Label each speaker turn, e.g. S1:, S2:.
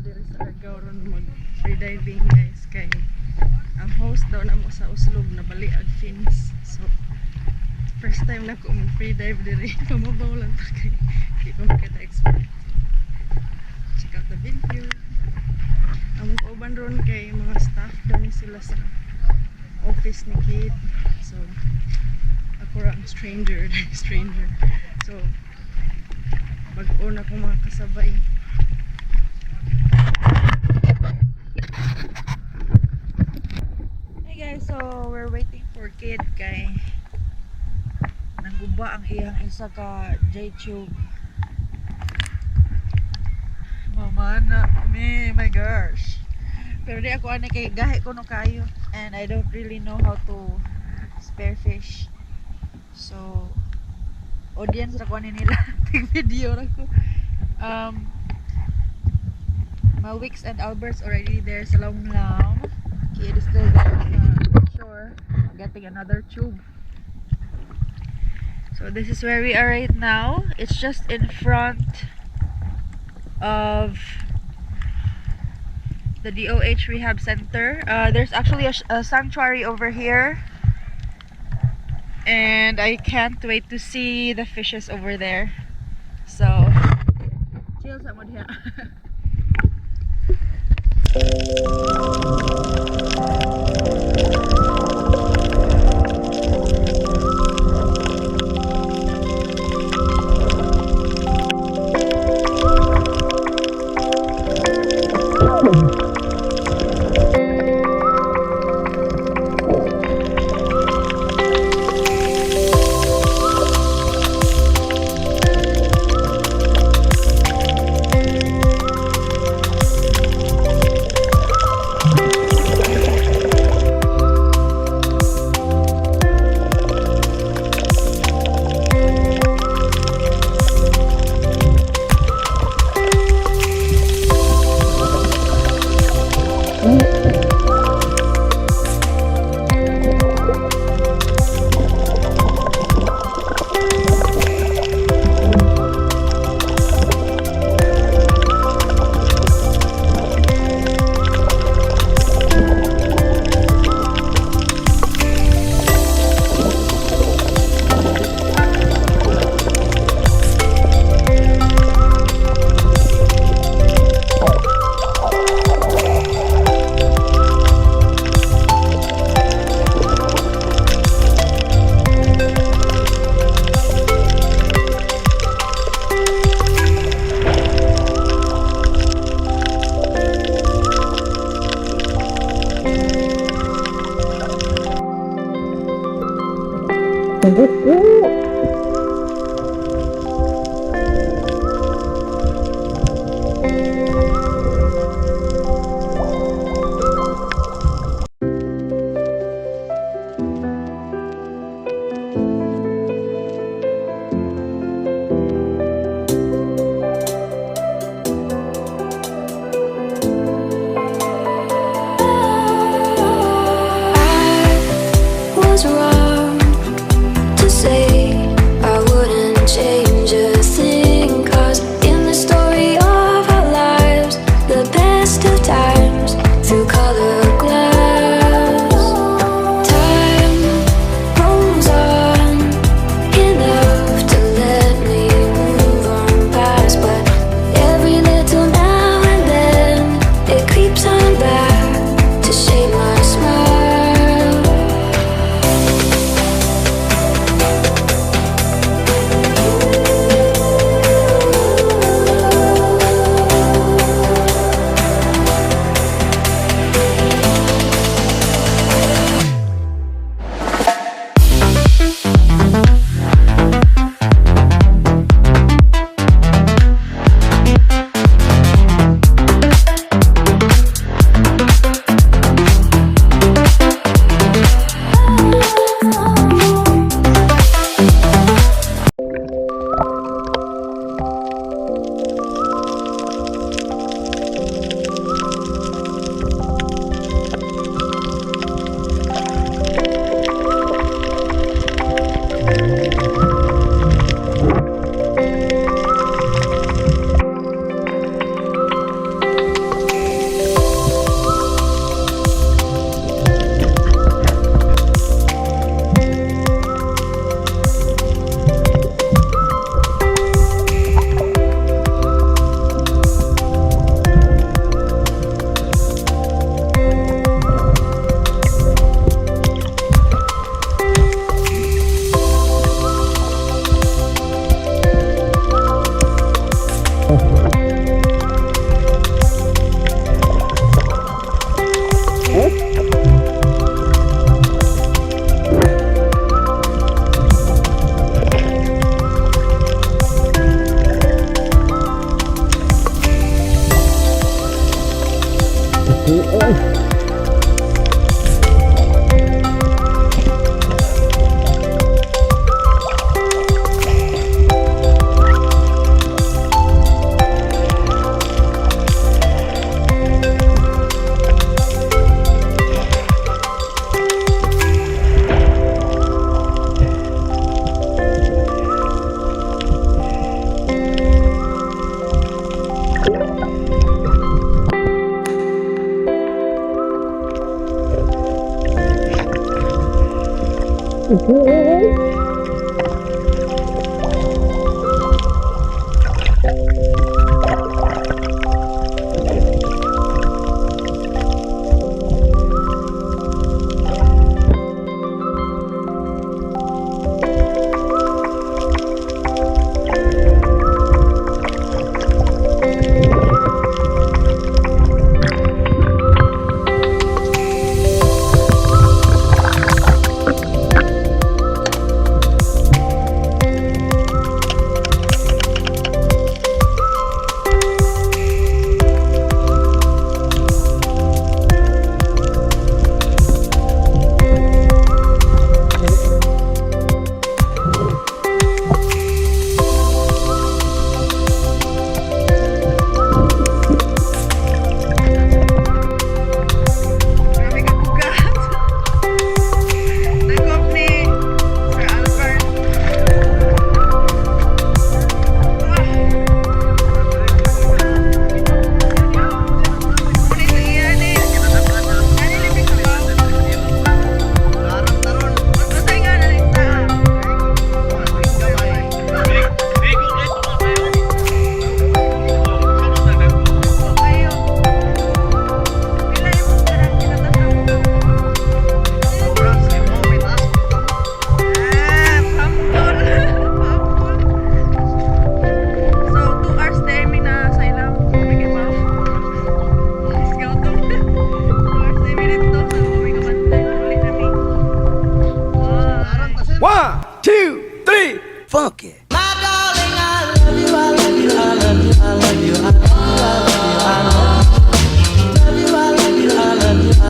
S1: Diri sa Argao ron mag free diving, guys, kay ang host daw namo sa Oslob nabaliag fins. So first time na ko mag free dive diri. Pamabaw lang ta kay di pa makita expert. Check out the video. Ang kauban ron kay mga staff daw ni sila sa office ni Kate. So ako ra ang stranger, stranger. So bag-o na akong mga kasabay. Hey guys, so we're waiting for Kate kay naguba ang iyang isa ka J-tube. Mamana me, my gosh. Pero di ako ani kay gahi ko no kayo and I don't really know how to spearfish. So audience ra ko ani nila, tig video ra ko. Mawix and Albert's already there sa Lamlam. Kid is still there sa shore getting another tube. So this is where we are right now. It's just in front of the DOH Rehab Center. There's actually a sanctuary over here. And I can't wait to see the fishes over there. So, chill sa mo diha.
S2: I
S1: Grabe ka bugat. Nagop ni Sir Albert. Ah. Ngunit ang iya ni. Nanilipit sa baw. Masay nga na rin sa. Kayo. Pila yung parang kinatataw? Ah, pampol. Pampol. So, 2 hours na mi na sa ilang. Bigay pa. Let's go to. 2 hours na mi dito. So, may kabantay. Uli kami. Wow.
S2: One, two, three, funk it.